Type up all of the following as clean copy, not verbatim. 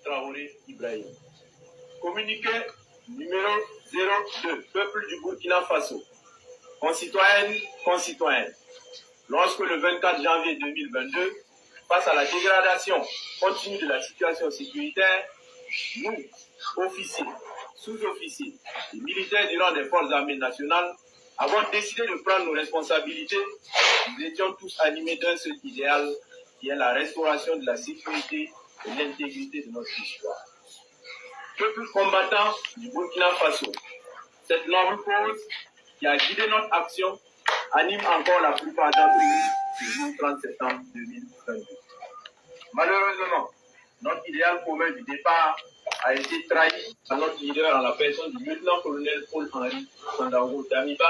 Traoré Ibrahim. Communiqué numéro 02, peuple du Burkina Faso, concitoyennes, concitoyens. Lorsque le 24 janvier 2022, face à la dégradation continue de la situation sécuritaire, nous, officiers, sous-officiers et militaires du rang des forces armées nationales, avons décidé de prendre nos responsabilités. Nous étions tous animés d'un seul idéal, qui est la restauration de la sécurité et l'intégrité de notre histoire. Peuple combattant du Burkina Faso, cette noble cause qui a guidé notre action anime encore la plupart d'entre nous ce jour 30 septembre 2022. Malheureusement, notre idéal commun du départ a été trahi par notre leader en la personne du lieutenant-colonel Paul-Henri Sandaogo Damiba,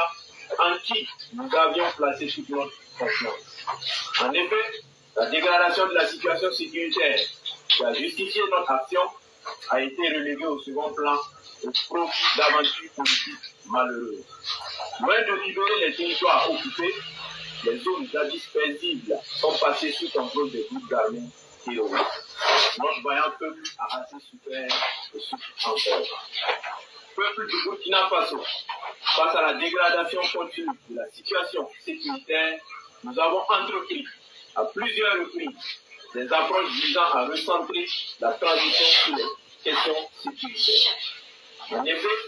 en qui nous avions placé toute notre confiance. En effet, la dégradation de la situation sécuritaire qui a justifié notre action a été relevée au second plan au profit d'aventures politiques malheureuses. Loin de libérer les territoires occupés, les zones jadis paisibles sont passées sous contrôle des groupes armés terroristes. Notre vaillant peuple a assez souffert et souffre encore. Peuple du Burkina Faso, face à la dégradation continue de la situation sécuritaire, nous avons entrepris à plusieurs reprises des approches visant à recentrer la transition sur les questions sécuritaires. En effet,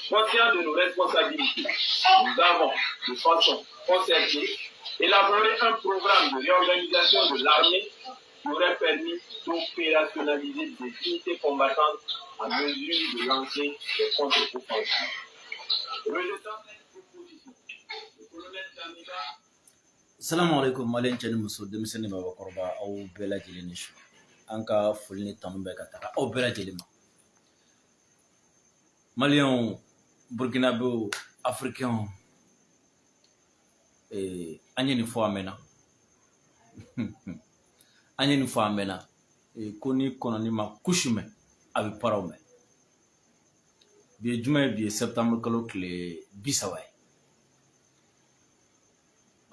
conscients de nos responsabilités, nous avons, de façon concertée, élaboré un programme de réorganisation de l'armée qui aurait permis d'opérationnaliser des unités combattantes en mesure de lancer des contre-offensives. Rejetant cette proposition, le colonel Damiba Salamu alaikum, maliyɛn cɛ ni muso, denmisɛnnin, babakɔrɔba, aw bɛɛ lajɛlen ni su. An ka foli ni tanu bɛ ka taga aw bɛɛ lajɛlen ma, maliyɛnw, burukinabew, afirikɛnw. An ye nin fɔ a mɛnna, an ye nin fɔ a mɛnna ko ni kɔnɔni ma kusi mɛn, a bɛ paraw mɛn. Bi ye jumɛn ye? Bi ye septembre kalo tile 30 ye.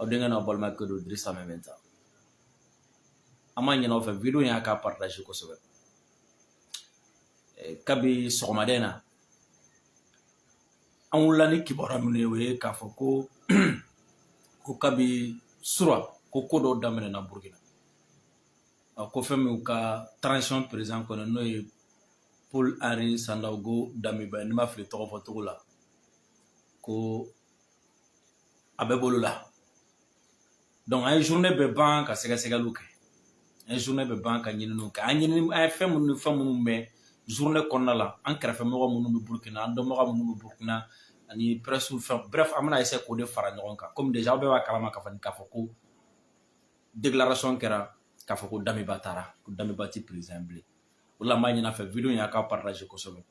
Aw denkɛ n'aw balimakɛ don, Dirisa Mɛmɛnta. An b'a ɲini aw fɛ, vidéo in y'a ka partage kosɛbɛ. Kabi sɔgɔmada in na, an wulila ni kibaruya minnu ye, o ye k'a fɔ ko kabi sura ko ko dɔw daminɛna Burukina, ko fɛn min ka transition président kɔnɔ, n'o ye Paul Henri Sandaogo Damiba, n'i ma fili tɔgɔ fɔ cogo la, ko a bɛ bolo la. Donc an ye journée bɛɛ ban ka sɛgɛsɛgɛliw kɛ, an ye journée bɛɛ ban ka ɲininiw kɛ. An ɲini, an ye fɛn minnu ni fɛn minnu mɛn journée kɔnɔna la, an kɛrɛfɛmɔgɔ minnu bɛ Burukina, an dɔnbaga minnu bɛ Burukina ani presse fɛn, bref, an bɛna essayer k'o de fara ɲɔgɔn kan. Comme déjà aw bɛɛ b'a kalama k'a fɔ ko déclaration kɛra k'a fɔ ko Damiba taara, ko Damiba ti président bilen. O la, an b'a ɲini a fɛ, vidéo in y'a ka partage kosɛbɛ,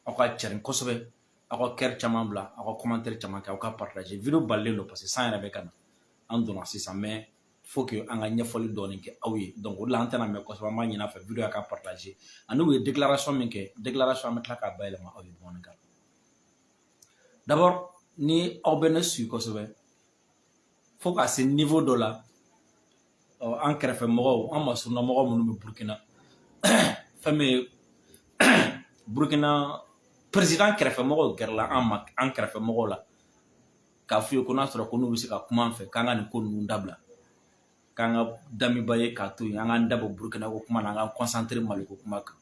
aw ka cɛrin kosɛbɛ, aw ka cœur caman bila, aw ka commentaire caman kɛ, aw ka partage. Vidéo balilen don parce que san yɛrɛ bɛ ka na, an donna sisan, mais faut que an ka ɲɛfɔli dɔɔni kɛ aw ye. Donc o de la, an tɛna mɛn kosɛbɛ. An b'a ɲini a fɛ, vidéo y'a ka partage, ani u ye déclaration min kɛ, déclaration, an bɛ tila k'a bayɛlɛma aw ye bamanankan. D'abord, ni aw bɛ ne suit kosɛbɛ fo ka se niveau dɔ la, an kɛrɛfɛ mɔgɔw, an masurunna mɔgɔ minnu bɛ Burukina, fɛn min ye Burukina président kɛrɛfɛ mɔgɔw gɛrɛla an ma, an kɛrɛfɛ mɔgɔw la, k'a f'u ye ko n'a sɔrɔ ko n'u bɛ se ka kuma an fɛ, k'an ka nin ko ninnu dabila, k'an ka Damiba ye k'a to yen, an k'an dabɔ Burukina ko kuma na, an k'an concentré Mali ko kuma kan.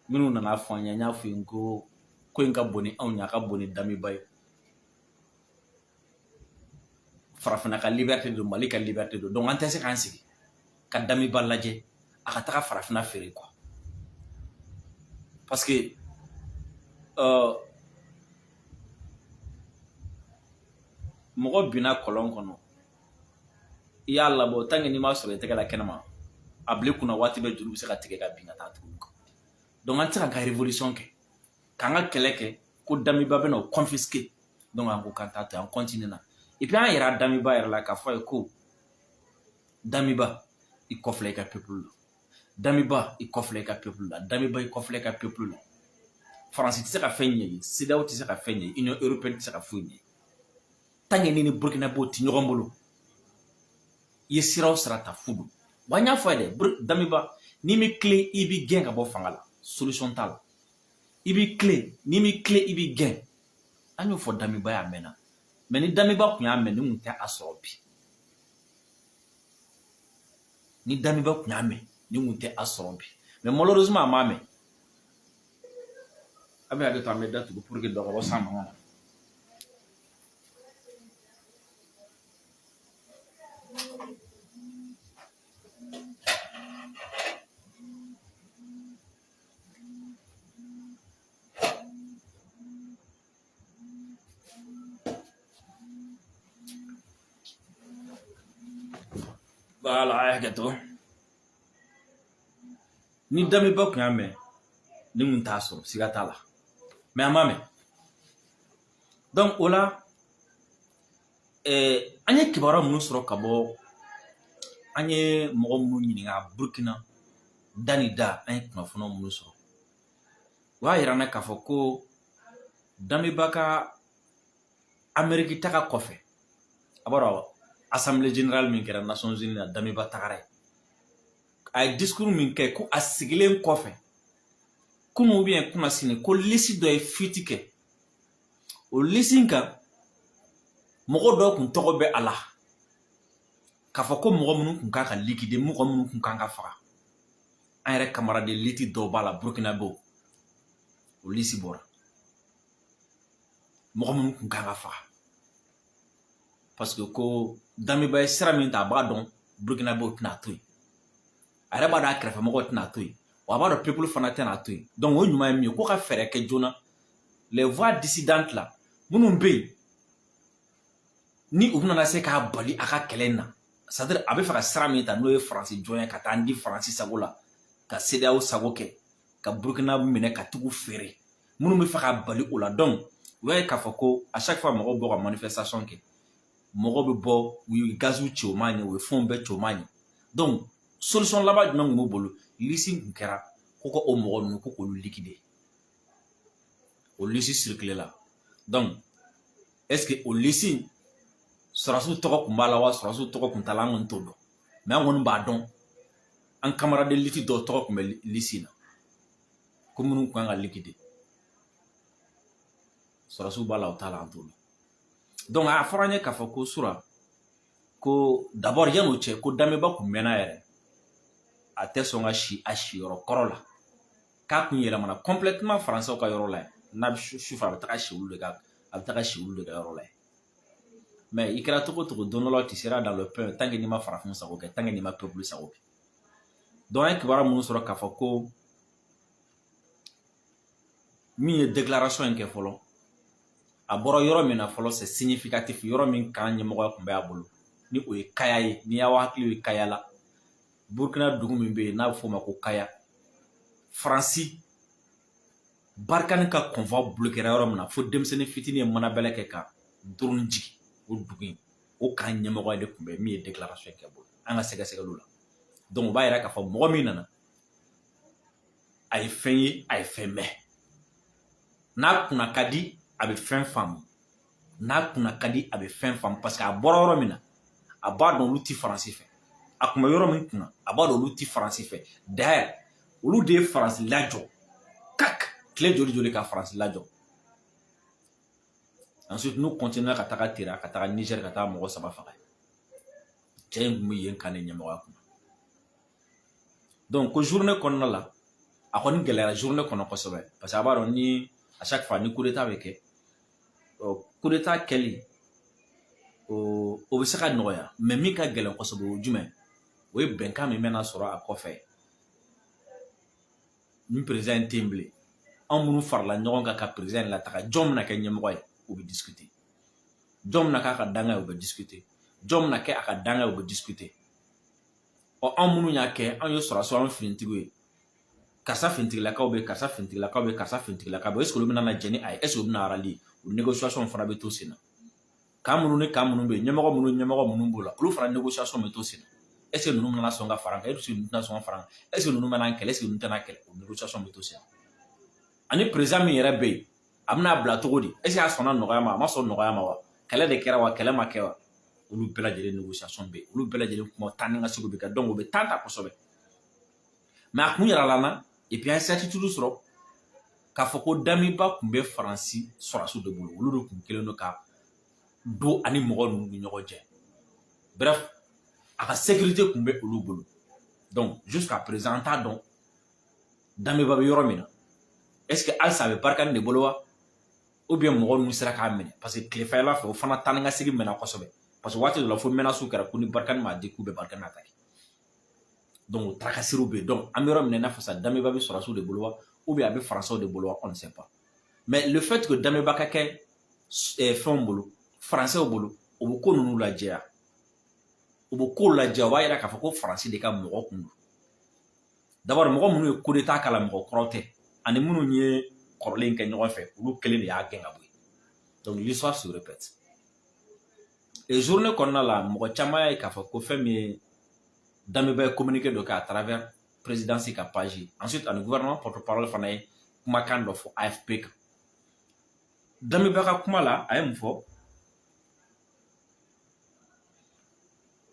Minnu nana fɔ an ye, n y'a f'u ye ko ko in ka bon ni anw ye, a ka bon ni Damiba ye. Farafinna ka liberté don, Mali ka liberté don. Donc an tɛ se k'an sigi ka Damiba lajɛ a ka taga farafinna feere quoi, parce que mɔgɔ binna kɔlɔn kɔnɔ, i y'a labɔ, tant que n'i m'a sɔrɔ i tɛgɛ la kɛnɛma, a bila i kunna waati bɛɛ juru bɛ se ka tigɛ ka bin ka taa tuguni. Donc an tɛ se k'an ka révolution kɛ, k'an ka kɛlɛ kɛ, ko Damiba bɛna o confisquer. Donc an ko k'an t'a to, an continue na. Et puis an yɛrɛ Damiba yɛrɛ la k'a fɔ a ye ko Damiba, i kɔfilɛ i ka peuple la. Damiba, i kɔfilɛ i ka peuple la. Damiba, i kɔfilɛ i ka peuple la. Faransi tɛ se ka fɛn ɲɛ ye, CEDEAO tɛ se ka fɛn ɲɛ, Union européenne tɛ se ka foyi ɲɛ tant que ni ni Burkinabéw tɛ ɲɔgɔn bolo. I ye sira o sira ta, fu don wa. N y'a fɔ a ye dɛ, Damiba, N'i m'i tilen, i b'i gɛn ka bɔ fanga la, solution t'a la. I b'i tilen, n'i m'i tilen, i b'i gɛn. An y'o fɔ Damiba y'a mɛnna, mais ni Damiba tun y'a mɛn, nin tun tɛ a sɔrɔ bi. Ni Damiba tun y'a mɛn, nin tun tɛ a sɔrɔ bi, mais malheureusement a m'a mɛn. A bɛ hakɛ to, an bɛ datugu pour que dɔ ka bɔ san mankan na. Voilà, a ye hakɛ to. Ni Damiba tun y'a mɛn, nin tun t'a sɔrɔ, siga t'a la, mais a m'a mɛn. Donc o la, an ye kibaruya minnu sɔrɔ ka bɔ, an ye mɔgɔ minnu ɲininka Burukina da ni da, an ye kunnafoniya minnu sɔrɔ, o y'a yira n na k'a fɔ ko Damiba ka Ameriki taga kɔfɛ, a b'a dɔn assemblée générale min kɛra Nations Unies na, Damiba tagara yen, a ye discours min kɛ, ko a sigilen kɔfɛ kunun ou bien kunasini, ko liste dɔ ye fuite kɛ. O liste in kan, mɔgɔ dɔw kun tɔgɔ bɛ a la k'a fɔ ko mɔgɔ minnu kun kan ka liquider, mɔgɔ minnu kun kan ka faga. An yɛrɛ camarade de lutte dɔw b'a la, Burkinabéw. O liste bɔra, mɔgɔ minnu kun kan ka faga, parce que ko Damiba ye sira min ta, a b'a dɔn Burkinabéw tɛna to yen, a yɛrɛ b'a dɔn a kɛrɛfɛmɔgɔw tɛna to yen, wa a b'a dɔn peuple fana tɛna to yen. Donc o ɲuman ye min ye, ko ka fɛɛrɛ kɛ joona, les voix dissidentes la minnu bɛ yen, ni u bɛna se k'a bali a ka kɛlɛ in na, c'est à dire a bɛ fɛ ka sira min ta, n'o ye Faransi jɔn ye, ka taa n di Faransi sago la, ka CEDEAO sago kɛ, ka Burukina minɛ ka tugu feere, minnu bɛ fɛ ka bali o la. Donc u y'a ye k'a fɔ ko à chaque fois mɔgɔw bɔ ka manifestation kɛ, mɔgɔw bɛ bɔ, u ye gaziw ci, o ma ɲɛ, u ye fɛnw bɛɛ ci, o ma ɲɛ. Donc solution laban jumɛn tun b'u bolo? Liste tun kɛra ko ka o mɔgɔ ninnu, ko k'olu liquider. O liste circulé la. Donc est ce que o liste sɔrɔdasiw tɔgɔ tun b'a la wa sɔrɔdasiw tɔgɔ tun t'a la? An kɔni t'o dɔn, mais an kɔni b'a dɔn an camarade de lutte dɔw tɔgɔ tun bɛ liste in na, ko minnu kan ka liquider. Sɔrɔdasiw b'a la, o t'a la, an t'o dɔn. Donc a fɔra an ye k'a fɔ ko sura ko d'abord, yan'o cɛ, ko Damiba kun mɛnna yɛrɛ, a tɛ sɔn ka si a siyɔrɔ kɔrɔ la, k'a kun yɛlɛmana complètement Faransɛw ka yɔrɔ la yen. N'a bɛ sufɛ, a bɛ taga si olu de ka, a bɛ taga si olu de ka yɔrɔ la yen. Mais i kɛra cogo o cogo, don dɔ la tu seras dans le pain, tant que n'i ma farafin sago kɛ, tant que n'i ma peuple sago kɛ. Donc an ye kibaruya minnu sɔrɔ k'a fɔ ko min ye déclaration in kɛ fɔlɔ, a bɔra yɔrɔ min na fɔlɔ, c'est significatif. Yɔrɔ min kan ɲɛmɔgɔya tun bɛ a bolo, ni o ye Kaya ye. N'i y'aw hakili ye Kaya la, Burukina dugu min bɛ yen n'a bɛ f'o ma ko Kaya, Faransi Barkhane ka convoi bloqué yɔrɔ min na, fo denmisɛnnin fitinin ye manabɛlɛ kɛ ka drone jigin o dugu in, o kan ɲɛmɔgɔya de tun bɛ min ye déclaration kɛ bolo, an ka sɛgɛsɛgɛliw la. Donc o b'a yira k'a fɔ mɔgɔ min nana, a ye fɛn ye, a ye fɛn mɛn. N'a kunna ka di, a bɛ fɛn faamu. N'a kunna ka di, a bɛ fɛn faamu, parce que a bɔra yɔrɔ min na, a b'a dɔn olu ti Faransi fɛ. A kun bɛ yɔrɔ min kunna, a b'a dɔn olu ti Faransi fɛ. D'ailleurs, olu de ye Faransi lajɔ kak tile joli joli ka Faransi lajɔ. Ensuite n'u continué ka taga Tera, ka taga Niger, ka taa mɔgɔ 3 faga. Cɛ in kun bɛ yen kan de ɲɛmɔgɔya kunna. Donc ko journée kɔnɔna la, a kɔni gɛlɛyara journée kɔnɔ kosɛbɛ, parce que a b'a dɔn ni à chaque fois ni coup d'état bɛ kɛ, coup d'état kɛli o bɛ se ka nɔgɔya, mais min ka gɛlɛn kosɛbɛ, o ye jumɛn? O ye bɛnkan min bɛna sɔrɔ a kɔfɛ, ni président in tɛ yen bilen. Anw minnu farala ɲɔgɔn kan ka président in lataga, jɔn bɛna kɛ ɲɛmɔgɔ ye? O bɛ discuter. Jɔn bɛna k'a ka danga ye? O bɛ discuter. Jɔn bɛna kɛ a ka danga ye? O bɛ discuter. Ɔ, anw minnu y'a kɛ, anw ye sɔrɔdasiw, anw finitigiw ye, karisa finitigilakaw bɛ, karisa finitigilakaw bɛ, karisa finitigilakaw bɛ, est ce que olu bɛna na jɛn ni a ye? Est ce que olu bɛna rallier? O négociation fana bɛ to sen na. Kan minnu ni kan minnu bɛ yen, ɲɛmɔgɔ minnu b'o la, olu fana négociation bɛ to sen na. Est ce que ninnu bɛna sɔn ka fara an kan? Est ce que ninnu tɛna sɔn ka fara an kan? Est ce que ninnu bɛna kɛlɛ? Est ce que ninnu tɛna kɛlɛ? O négociation bɛ to sen na. Ani président min yɛrɛ bɛ yen, a bɛna bila cogo di? Est ce que a sɔnna nɔgɔya ma, a ma sɔn nɔgɔya ma wa? Kɛlɛ de kɛra wa, kɛlɛ ma kɛ wa? Olu bɛɛ lajɛlen négociation bɛ yen, olu bɛɛ lajɛlen kuma taa ni ka segin bɛ kɛ. Donc o bɛ temps ta kosɛbɛ. Mais a kun yirala n na, et puis an ye certitude sɔrɔ k'a fɔ ko Damiba tun bɛ Faransi sɔrɔdasiw de bolo, olu de tun kɛlen don ka don ani mɔgɔ ninnu ni ɲɔgɔn cɛ. Bref, a ka sécurité tun bɛ olu bolo. Donc jusqu'à présent, an t'a dɔn Damiba bɛ yɔrɔ min na. Est ce que halisa a bɛ Barkhane de bolo wa, ou bien mɔgɔ ninnu sera k'a minɛ? Parce que tilefɛla fɛ, o fana taa ni ka segin mɛnna kosɛbɛ, parce que waati dɔ la fo menace kɛra ko ni Barkhane m'a di, k'u bɛ Barkhane attaquer. Donc o tracasseries bɛ yen. Donc an bɛ yɔrɔ min na, i n'a fɔ sisan, Damiba bɛ sɔrɔdasiw de bolo wa, ou bien a bɛ Faransɛw de bolo wa, on ne sait pas. Mais le fait que Damiba ka kɛ fɛnw bolo, Faransɛw bolo, o bɛ ko ninnu lajɛya, o bɛ kow lajɛ. O b'a yira k'a fɔ ko Faransi de ka mɔgɔ kun don. D'abord, mɔgɔ minnu ye coup d'état k'a la, mɔgɔ kɔrɔ tɛ, ani minnu ye kɔrɔlen kɛ ɲɔgɔn fɛ, olu kelen de y'a gɛn ka bɔ yen. Donc l'histoire se répète. Et journée kɔnɔna la, mɔgɔ caman y'a ye k'a fɔ ko fɛn min ye Damiba ye communiqué dɔ kɛ à travers présidence ka page. Ensuite, ani gouvernement porte-parole fana ye kumakan dɔ fɔ AFP kan. Damiba ka kuma la, a ye mun fɔ?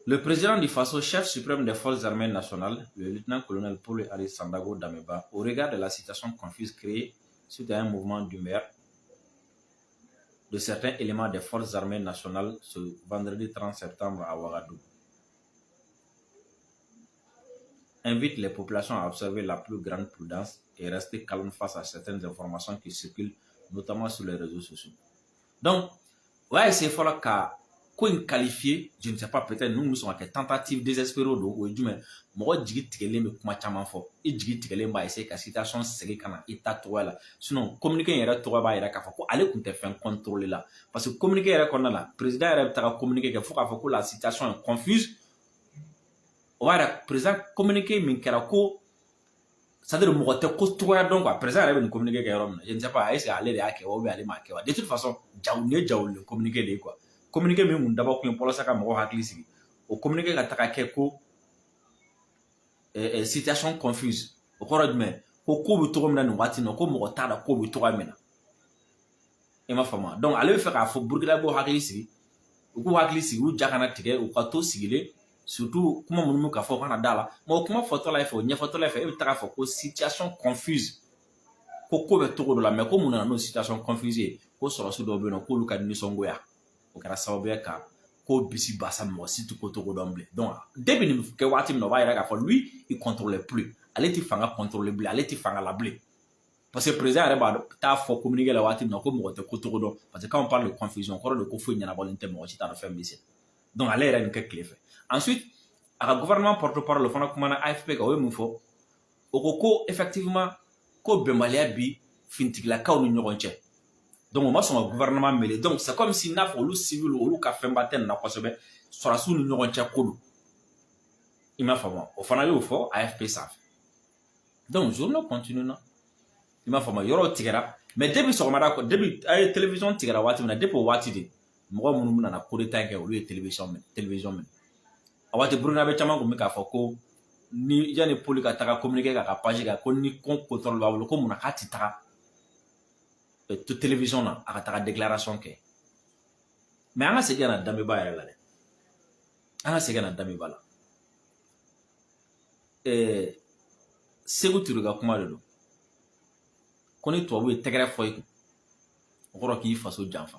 Le président du Faso, chef suprême des forces armées nationales, le lieutenant-colonel Paul-Henri Sandaogo Damiba, au regard de la situation confuse créée suite à un mouvement d'humeur de certains éléments des forces armées nationales ce vendredi 30 septembre à Ouagadougou, invite les populations à observer la plus grande prudence et rester calme face à certaines informations qui circulent, notamment sur les réseaux sociaux. Donc, ouais, c'est fɔlɔ ka ko in qualifié, je ne sais pas, peut-être nous sommes kɛ tentative désespérée don. O ye jumɛn? Mɔgɔ jigi tigɛlen bɛ kuma caman fɔ, i jigi tigɛlen b'a essayer ka situation segin ka na i ta cogoya la. Sinon communiqué in yɛrɛ tɔgɔ b'a yira k'a fɔ ko ale tun tɛ fɛn contrôler la, parce que communiqué yɛrɛ kɔnɔna la, président yɛrɛ bɛ taga communiqué kɛ fo k'a fɔ ko la situation est confuse. O b'a yira président communiqué min kɛra ko, c'est à dire mɔgɔ tɛ ko cogoya dɔn quoi. Président yɛrɛ bɛ nin communiqué kɛ yɔrɔ min na, je ne sais pas, est ce que ale de y'a kɛ wa, ou bien ale m'a kɛ wa. De toute façon, jaw nin ye jawulen communiqué de ye quoi. Communiqué min kun dabɔ kun ye walasa ka mɔgɔw hakili sigi, o communiqué ka taga kɛ ko situation confuse. O kɔrɔ jumɛn? Ko ko bɛ cogo min na nin waati in na, ko mɔgɔ t'a dɔn ko bɛ cogoya min na. I m'a faamu? Donc ale bɛ fɛ k'a fɔ Burukinabew hakili sigi, u k'u hakili sigi, u ja kana tigɛ, u ka to sigilen, surtout kuma minnu bɛ ka fɔ, u kana da la. Mais o kuma fɔtɔ la e fɛ, o ɲɛfɔtɔ la e fɛ, e bɛ taga fɔ ko situation confuse, ko ko bɛ cogo dɔ la. Mais ko mun nana n'o situation confuse ye? Ko sɔrɔsi dɔw bɛ yen nɔ, k'olu ka nisɔngoya, o kɛra sababu ye ka ko bisi basa, mɔgɔ si tɛ ko cogo dɔn bilen. Donc depuis nin kɛ waati min na, o b'a yira k'a fɔ lui, il contrôlait plus, ale tɛ fanga contrôler bilen, ale tɛ fanga la bilen, parce que président yɛrɛ b'a taa fɔ communiqué la waati min na ko mɔgɔ tɛ ko cogo dɔn. Parce que quand on parle de confusion, kɔrɔ de ko foyi ɲɛnabɔlen tɛ, mɔgɔ si t'a dɔn fɛn min bɛ sen. Donc ale yɛrɛ nin kɛ tile fɛ. Ensuite, a ka gouvernement porte-parole fana kumana AFP kan. O ye mun fɔ? O ko ko effectivement, ko bɛnbaliya bi finitigilakaw ni ɲɔgɔn cɛ. Donc o ma sɔn ka gouvernement mêler. Donc c'est comme si n'a fɔ olu civil, olu ka fɛnba tɛ nin na kosɛbɛ, sɔrɔdasiw ni ɲɔgɔn cɛ ko don. I m'a faamu? O fana y'o fɔ AFP sanfɛ. Donc journée continue na, i m'a faamu, yɔrɔw tigɛra. Mais depuis sɔgɔmada kɔ, depuis a ye télévision tigɛra waati min na, depuis o waati de, mɔgɔ minnu nana coup d'état kɛ, olu ye télévision minɛ, télévision minɛ. A waati Burukina caman kun bɛ k'a fɔ ko ni yanni Paul ka taga communiqué k'a ka page kan ko ni ko contrôle b'a bolo, ko munna k'a ti taga to télévision na, a ka taga déclaration kɛ. Mais an ka segin ka na Damiba yɛrɛ la dɛ, an ka segin ka na Damiba la. Sékou Touré ka kuma de don ko ni tubabu ye tɛgɛrɛ fɔ i kun, o kɔrɔ k'i faso janfa.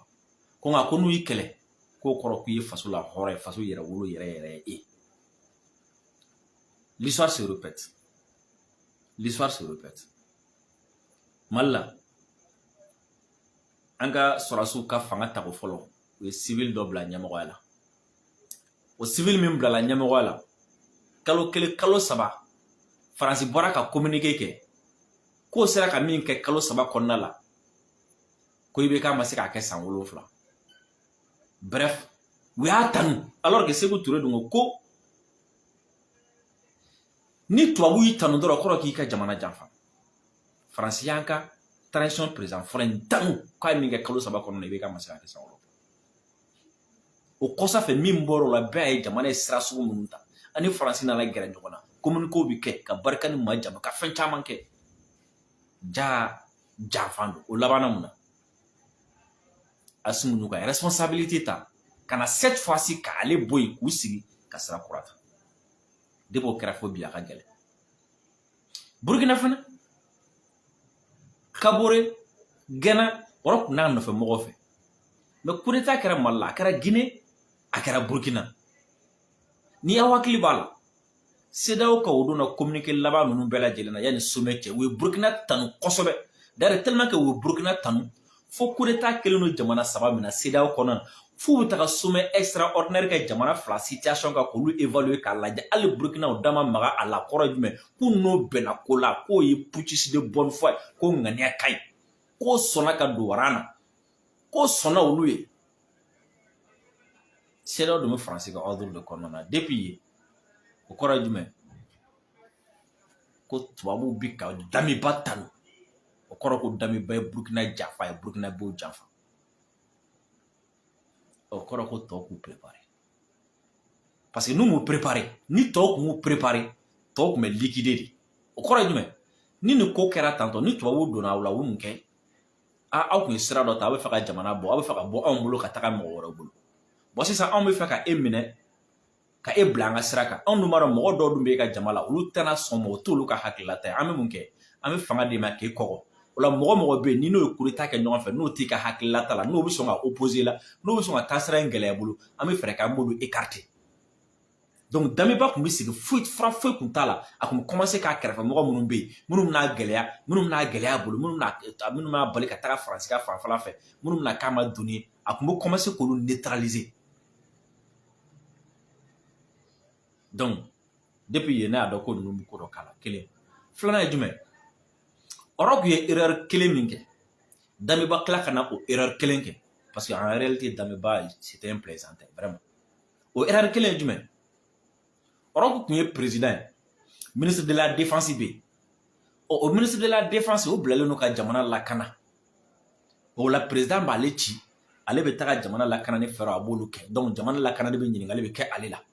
Ko nka ko n'u y'i kɛlɛ, k'o kɔrɔ k'i ye faso la hɔrɔn ye, faso yɛrɛ wolo yɛrɛ yɛrɛ ye. L'histoire se répète, l'histoire se répète. Mali la, an ka sɔrɔdasiw ka fanga tako fɔlɔ, u ye civil dɔ bila ɲɛmɔgɔya la. O civil min bilala ɲɛmɔgɔya la, kalo 1, kalo 3, Faransi bɔra ka communiqué kɛ k'o sera ka min kɛ kalo 3 kɔnɔna la, ko IBK ma se k'a kɛ san 7. Bref, u y'a tanu, alors que Sékou Touré dun ko ni tubabu y'i tanu dɔrɔn, o kɔrɔ k'i ka jamana janfa. Faransi y'an ka transition président fɔlɔ in tanu k'a ye min kɛ kalo 3 kɔnɔna na, IBK ma se k'a kɛ san 7. O kɔsa fɛ, min bɔra o la, bɛɛ ye jamana ye sira sugu minnu ta, ani Faransi nana gɛrɛ ɲɔgɔn na, communiqué bɛ kɛ ka barika ni majamu ka fɛn caman kɛ, ja janfan don. O labanna mun na? Assimi n'u ka responsabilité ta ka na cette fois-ci k'ale bɔ yen, k'u sigi ka sira kura ta. Depuis o kɛra fo bi, a ka gɛlɛn. Burkina fana, Kabore gɛnna, Roch kun n'a nɔfɛ mɔgɔw fɛ. Mais coup d'état kɛra Mali la, a kɛra Guinée, a kɛra Burkina. Ni y'aw hakili b'a la, CEDEAO ka o don na communiqué laban ninnu bɛɛ lajɛlen na, yanni sommet cɛ, u ye Burkina tanu kosɛbɛ. D'ailleurs, tellement que u ye Burkina tanu, fo coup d'état kɛlen don jamana saba min na CEDEAO kɔnɔna na, f'u bɛ taga sommet extraordinaire kɛ jamana fila situation kan k'olu évaluer k'a lajɛ. Hali Burkina, o da ma maga a la. Kɔrɔ ye jumɛn? K'u n'o bɛnna ko la, k'o ye putschiste de bonne foi, ko ŋaniya ka ɲi, k'o sɔnna ka don rang na, k'o sɔnna olu ye. CEDEAO dun bɛ Faransi ka ordre de kɔnɔna na depuis yen. O kɔrɔ ye jumɛn? Ko tubabuw bi ka Damiba tanu. O kɔrɔ ko Damiba ye Burukina janfa, ye Burukina b'o janfa. O kɔrɔ ko tɔw k'u préparer, parce que n'u m'u préparer, ni tɔw kun m'u préparer, tɔw kun bɛ liquider de. O kɔrɔ ye jumɛn? Ni nin ko kɛra tantɔ, ni tubabuw donna aw la, u mun kɛ? A aw kun ye sira dɔ ta, aw bɛ fɛ ka jamana bɔ, aw bɛ fɛ ka bɔ anw bolo ka taga mɔgɔ wɛrɛ bolo. Bon, sisan anw bɛ fɛ ka e minɛ ka e bila an ka sira kan. Anw dun b'a dɔn mɔgɔ dɔw dun bɛ e ka jama la, olu tɛna sɔn ma, o t'olu ka hakililata ye. An bɛ mun kɛ? An bɛ fanga d'i ma k'e kɔgɔ. O la, mɔgɔ mɔgɔ bɛ yen ni n'o ye coup d'état kɛ ɲɔgɔn fɛ, n'o t'i ka hakililata la, n'o bɛ sɔn ka opposer la, n'o bɛ sɔn ka taa sira in gɛlɛya bolo, an bɛ fɛɛrɛ kɛ, an b'olu écarter. Donc Damiba tun bɛ sigi, foyi fura foyi tun t'a la. A tun bɛ commencer k'a kɛrɛfɛ mɔgɔ minnu bɛ yen, minnu bɛna gɛlɛya, minnu bɛna gɛlɛya bolo, minnu bɛna bali ka taga Faransi ka fanfɛla fɛ, minnu bɛna k'a ma donni, a tun bɛ commencer k'olu neutraliser. Donc depuis yen, ne y'a dɔn ko ninnu bɛ ko dɔ k'a la. Kelen filanan ye jumɛn? Roch ye erreur kelen min kɛ, Damiba tila ka na o erreur kelen kɛ, parce que en réalité, Damiba, c'était un plaisantin vraiment. O erreur kelen ye jumɛn? Roch tun ye président ye, ministre de la défense bɛ yen. O ministre de la défense, o bilalen don ka jamana lakana. O la, président b'ale ci, ale bɛ taga jamana lakana ni fɛɛrɛ, a b'olu kɛ. Donc jamana lakanali bɛ, ɲininkali bɛ kɛ ale la.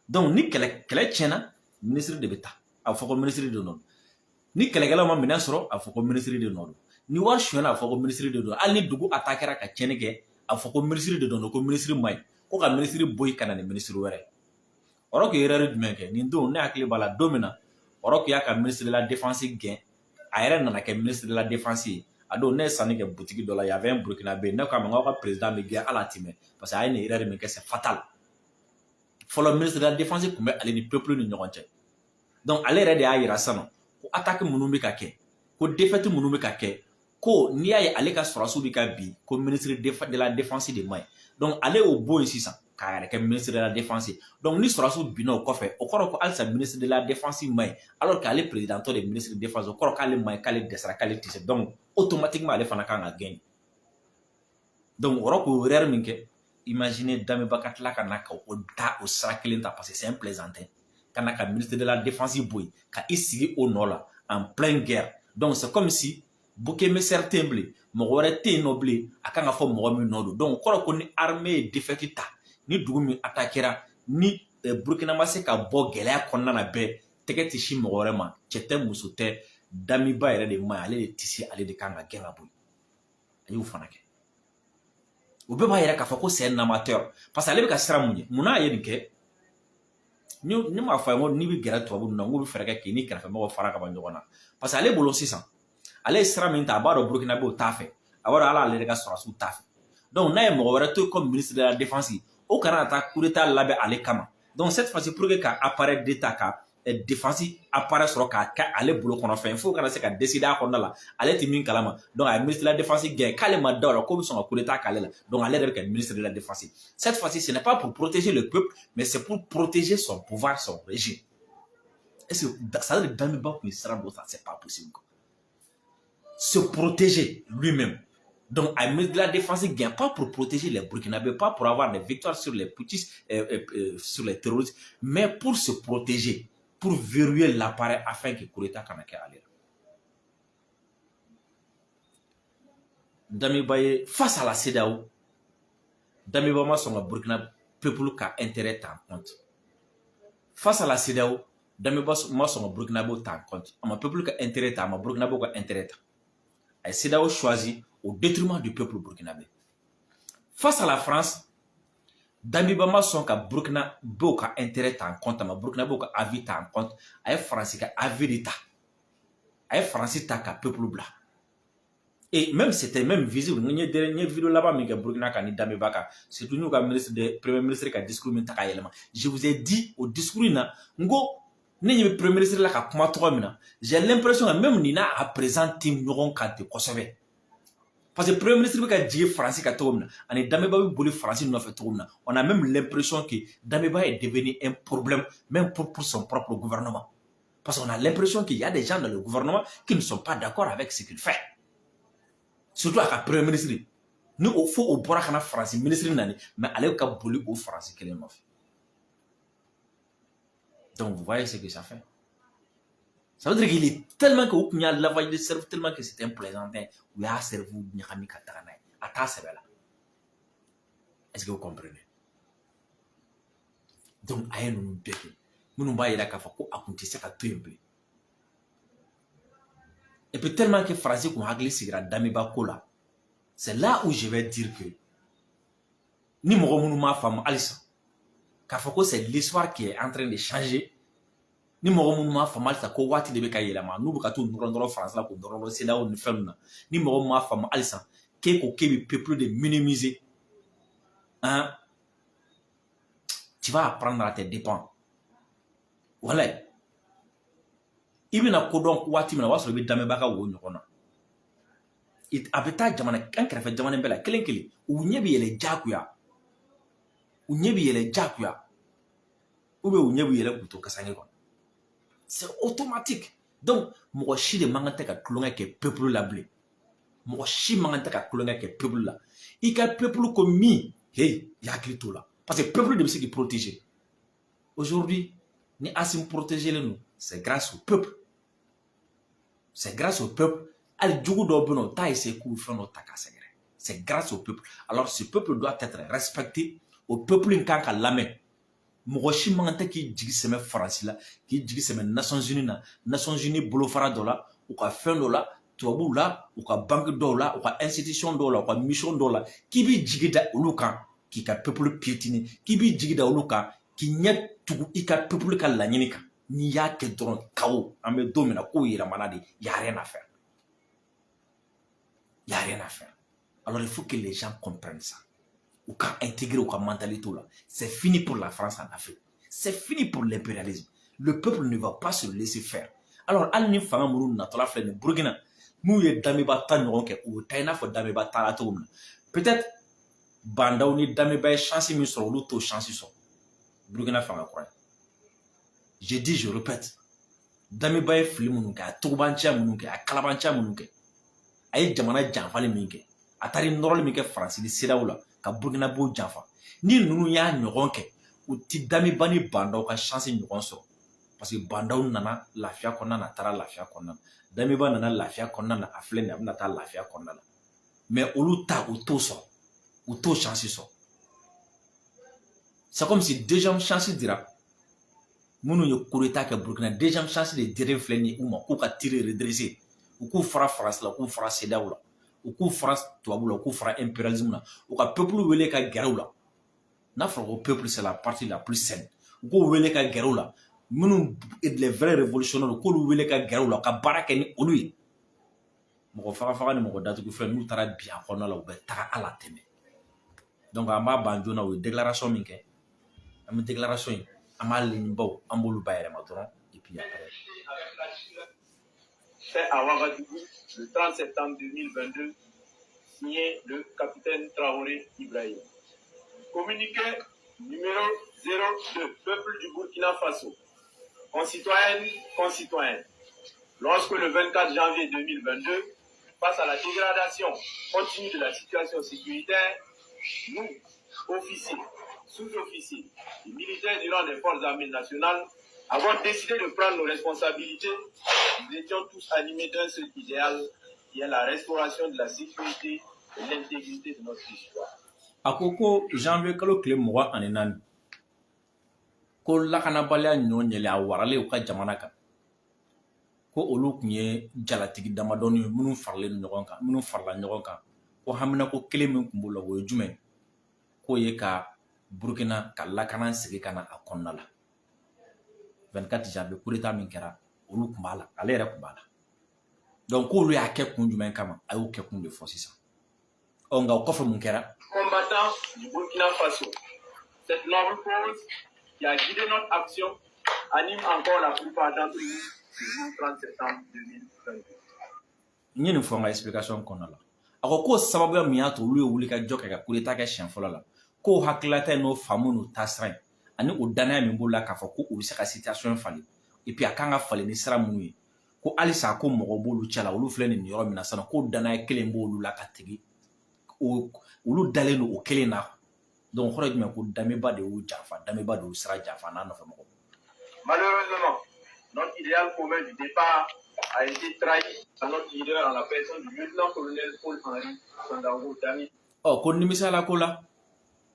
Donc ni kɛlɛ tiɲɛna, ministre de bɛ taa, a bɛ fɔ ko ministre de nɔ don. Ni kɛlɛkɛlaw ma minɛn sɔrɔ, a bɛ fɔ ko ministre de nɔ don. Ni wari sonyɛna, a bɛ fɔ ko ministre de don. Hali ni dugu attaquera ka tiɲɛni kɛ, a bɛ fɔ ko ministre de don, ko ministre ma ɲi, ko ka ministre bɔ yen ka na ni ministre wɛrɛ ye. Roch ye erreur jumɛn kɛ nin don? Ne hakili b'a la, don min na Roch y'a ka ministre de la défense gɛn, a yɛrɛ nana kɛ ministre de la défense ye. A don, ne ye sanni kɛ butigi dɔ la, y avait un Burkinabé. Ne ko a ma, n k'aw ka président bɛ gɛn, hali a ti mɛn, parce que a ye nin erreur min kɛ, c'est fatal. Fɔlɔ, ministre de la défense tun bɛ ale ni peuple ni ɲɔgɔn cɛ. Donc ale yɛrɛ de y'a yira sisan nɔ ko attaque minnu bɛ ka kɛ, ko défaite minnu bɛ ka kɛ, ko n'i y'a ye ale ka sɔrɔsiw bɛ ka bin, ko ministre de la défense de man ɲi. Donc ale y'o bɔ yen sisan k'a yɛrɛ kɛ ministre de la défense. Donc ni sɔrɔsiw binna o kɔfɛ, o kɔrɔ ko halisa ministre de la défense man ɲi, alors que ale président tɔ de ministre de défense. O kɔrɔ k'ale man ɲi, k'ale dɛsɛra, k'ale tɛ se. Donc automatiquement, ale fana kan ka gɛn. Donc o yɔrɔ k'o erreur min kɛ, imaginez Damiba ka tila ka na ka o ta o sira kelen ta, parce que c'est un plaisantin, ka na ka ministre de la défense bɔ yen ka i sigi o nɔ la en pleine guerre. Donc c'est comme si bouc émissaire tɛ yen bilen, mɔgɔ wɛrɛ tɛ yen nɔ bilen a kan ka fɔ mɔgɔ min nɔ don. Donc o kɔrɔ ko ni armée ye défaite ta, ni dugu min attaquera, ni Burukina ma se ka bɔ gɛlɛya kɔnɔna na bɛɛ, tɛgɛ tɛ si mɔgɔ wɛrɛ ma, cɛ tɛ, muso tɛ, Damiba yɛrɛ de ma ɲi, ale de tɛ se, ale de kan ka gɛn ka bɔ yen. A y'o fana kɛ. O bɛɛ b'a yira k'a fɔ ko c'est un amateur, parce que ale bɛ ka siran mun ye? Munna a ye nin kɛ? Ne m'a fɔ a ye ko n'i bɛ gɛrɛ tubabu ninnu na, n k'u bɛ fɛɛrɛ kɛ k'i ni kɛrɛfɛmɔgɔw fara ka bɔ ɲɔgɔn na, parce que ale bolo sisan, ale ye sira min ta, a b'a dɔn Burukina b'o t'a fɛ, a b'a dɔn ala ale yɛrɛ ka sɔrɔsiw t'a fɛ. Donc n'a ye mɔgɔ wɛrɛ to yen comme ministre de la défense, o kana taa coup d'état labɛn ale kama. Donc cette fois-ci, pour que ka appareil d'état, ka défense appareil sɔrɔ k'a kɛ ale bolo kɔnɔ fɛn, fo kana se ka décider a kɔnɔna la, ale tɛ min kalama. Donc a ye ministre de la défense gɛn, k'ale ma da o la k'o bɛ sɔn ka coup d'état k'ale la. Donc ale yɛrɛ bɛ kɛ ministre de la défense. Cette fois-ci, ce n'est pas pour protéger le peuple, mais c'est pour protéger son pouvoir, son régime. Est-ce que ça veut dire Damiba kun ye sira dɔ ta? C'est pas possible quoi. Se protéger lui-même. Donc, a ministre de la Défense gɛn, pas pour protéger les Burkinabés, pas pour avoir des victoires sur les putschistes, sur les terroristes, mais pour se protéger, pour verrouiller l'appareil afin que coup d'État kana kɛ ale la. Damiba ye, face à la CEDEAO, Damiba ma sɔn ka Burkina peuple ka intérêt ta en compte. Face à la CEDEAO, Damiba ma sɔn ka Burkinabéw ta en compte. A ma peuple ka intérêt ta, a ma Burkinabéw ka intérêt ta. A ye CEDEAO choisi au détriment du peuple burkinabé. Face à la France, Damiba ma sɔn ka Burkinabéw ka intérêt ta en compte, a ma Burkinabéw ka avis ta en compte. A ye Faransi ka avis de ta, a ye Faransi ta ka peuple bila. Et même, c'était même visible. N ye vidéo laban min kɛ Burkina kan ni Damiba kan, surtout n'u ka ministre de premier ministre ka discours min ta k'a yɛlɛma, je vous ai dit, o discours in na, n ko ne ɲɛ bɛ premier ministre la ka kuma tɔgɔ min na, j'ai l'impression que même nin n'a a président tɛ ɲɔgɔn kan ten kosɛbɛ, parce que premier ministre bɛ ka jigin Faransi ka cogo min na, ani Damiba bɛ boli Faransi nɔfɛ cogo min na, on a même l'impression que Damiba est devenu un problème même pour son propre gouvernement, parce qu'on a l'impression qu'il y a des gens dans le gouvernement qui ne sont pas d'accord avec ce qu'il fait, surtout a ka premier ministre ni o fo o bɔra ka na Faransi ministre nani, mais ale ka boli o Faransi kelen nɔfɛ. Donc vous voyez ce que ça fait. Ça veut dire qu'il est tellement que o tun y'a lavage de cerveau, tellement que c'était un plaisantin, u y'a cerveau ɲagami ka taga n'a ye, a t'a sɛbɛ la. Est-ce que vous comprenez? Donc a ye ninnu bɛɛ kɛ minnu b'a yira k'a fɔ ko a kun tɛ se ka to yen bilen. Et puis, tellement que Faransi kun hakili sigira Damiba ko la, c'est là où je vais dire que ni mɔgɔ minnu m'a faamu halisa k'a fɔ ko c'est l'histoire qui est en train de changer, ni mɔgɔ minnu m'a faamu halisa ko waati de bɛ ka yɛlɛma, n'u bɛ ka t'u nɔrɔ nɔrɔ Faransi la, k'u nɔrɔ nɔrɔ CEDEAO ni fɛn ninnu na, ni mɔgɔ min m'a faamu halisa k'e ko k'e bɛ peuple de minimiser, hein, tu vas apprendre à tes dépens. Walayi, i bɛna kodɔn waati min na, o b'a sɔrɔ i bɛ Damiba ka wo ɲɔgɔn na. A bɛ taa jamana an kɛrɛfɛ jamana bɛɛ la kelen kelen, u ɲɛ bɛ yɛlɛ diyagoya, u ɲɛ bɛ yɛlɛ diyagoya, ou bien u ɲɛ bɛ yɛlɛ k'u to kasange kɔnɔ, c'est automatique. Donc mɔgɔ si de man kan tɛ ka tulonkɛ kɛ peuple la bilen, mɔgɔ si man kan tɛ ka tulonkɛ kɛ peuple la. I ka peuple ko min, hey, i hakili t'o la, parce que peuple de bɛ se k'i protéger. Aujourd'hui, ni Assimi protéger len don, c'est grâce au peuple, c'est grâce au peuple. Hali jugu dɔw bɛ yen nɔ, u t'a essayer k'u fɛn dɔ ta k'a sɛgɛrɛ, c'est grâce au peuple. Alors ce peuple doit être respecté. O peuple in kan ka lamɛn. Mɔgɔ si man kan tɛ k'i jigi sɛmɛ Faransi la, k'i jigi sɛmɛ Nations Unies na, Nations Unies bolofara dɔ la, u ka fɛn dɔ la, tubabuw la, u ka banque dɔw la, u ka institution dɔw la, u ka mission dɔw la, k'i b'i jigi da olu kan k'i ka peuple piétiner, k'i b'i jigi da olu kan k'i ɲɛ tugu i ka peuple ka laɲini kan. N'i y'a kɛ dɔrɔn, kawo. An bɛ don min na, kow yɛlɛmana de, y a rien à faire, y a rien à faire. Alors il faut que les gens comprennent ça, u ka intégrer u ka mentalité la. C'est fini pour la France en Afrique, c'est fini pour l'impérialisme. Le peuple ne va pas se laisser faire. Alors hali ni fanga minnu natɔla filɛ nin Burukina, n'u ye Damiba ta ɲɔgɔn kɛ, u bɛ taa i n'a fɔ Damiba taara cogo min na. Peut-être Bah N'Daw ni Damiba ye chance min sɔrɔ, olu t'o chance sɔrɔ Burukina fanga kura ye. Je dis, je répète, Damiba ye fili minnu kɛ, a tugubanciya minnu kɛ, a kalabanciya minnu kɛ, a ye jamana janfali min kɛ, a taara nɔrɔli min kɛ Faransi ni CEDEAO la ka Burukinabew janfa, ni ninnu y'a ɲɔgɔn kɛ, u ti Damiba ni Bah N'Daw ka chance ɲɔgɔn sɔrɔ, parce que Bah N'Daw nana lafiya kɔnɔna na, a taara lafiya kɔnɔna na. Damiba nana lafiya kɔnɔna na, a filɛ nin ye, a bɛna taa lafiya kɔnɔna na. Mais olu ta, u t'o sɔrɔ, u t'o chance sɔrɔ. C'est comme si deuxième chance dira minnu ye coup d'état kɛ Burukina, deuxième chance de diren filɛ nin ye u ma k'u ka tir redresser, u k'u fara Faransi la, u k'u fara CEDEAO la, u k'u fara tubabu la, u k'u fara impérialisme na, u ka peuple wele ka gɛrɛ u la. N'a fɔra ko peuple, c'est la partie la plus saine, u k'u wele ka gɛrɛ u la. Minnu les vrais révolutionnaires, k'olu wele ka gɛrɛ u la ka baara kɛ ni olu ye. Mɔgɔ faga faga ni mɔgɔ datugu fɛn, n'u taara bin a kɔnɔna la, u bɛ taga ala tɛmɛ. Donc an b'a ban joona. U ye déclaration min kɛ, an bɛ déclaration in, an b'a ligne-baw, an b'olu bayɛlɛma dɔrɔn, et puis après. Fait à Ouagadougou le 30 septembre 2022, signé le capitaine Traoré Ibrahim. Communiqué numéro 02, peuple du Burkina Faso. Concitoyennes, concitoyens, lorsque le 24 janvier 2022, face à la dégradation continue de la situation sécuritaire, nous, officiers, sous-officiers et militaires du rang des forces armées nationales, avons décidé de prendre nos responsabilités. Nous étions tous animés d'un seul idéal, qui est la restauration de la sécurité et l'intégrité de notre territoire. A ko ko janvier kalo tile 24, ko lakanabaliya ɲɔ ɲɛlen a waralen u ka jamana kan, ko olu tun ye jalatigi damadɔni ye minnu faralen ɲɔgɔn kan, minnu farala ɲɔgɔn kan, ko haminako kelen min tun b'o la, o ye jumɛn k'o ye ka Burukina ka lakana sigi ka na a kɔnɔna la. 24 janvier coup d'état min kɛra, olu tun b'a la, ale yɛrɛ tun b'a la. Donc k'olu y'a kɛ kun jumɛn kama, a y'o kɛ kun de fɔ sisan. Ɔ, nka o kɔfɛ, mun kɛra? Combattants du Burkina Faso, cette noble cause qui a guidé notre action anime encore la plupart d'entre nous ce jour 30 septembre 2022. N ye nin fɔ n ka explication kɔnɔna la. A ko k'o sababuya min y'a to olu ye wuli ka jɔ kɛ ka coup d'état kɛ siɲɛ fɔlɔ la, k'o hakililata in n'o faamu n'o taasira in ani o danaya min b'o la k'a fɔ ko u bɛ se ka situation falen, et puis a kan ka falen ni sira minnu ye, ko halisa ko mɔgɔ b'olu cɛla, olu filɛ nin yɔrɔ min na sisan, k'o danaya kelen b'olu la ka tigi o olu dalen don o kelen na. Donc kɔrɔ ye jumɛn? Ko Damiba de y'u janfa, Damiba de y'u sira janfa n'a nɔfɛ mɔgɔ. Malheureusement, notre idéal commun du départ a été trahi par notre leader en la personne du lieutenant-colonel Paul-Henri Sandaogo Damiba. Ɔ, ko nimisala ko la,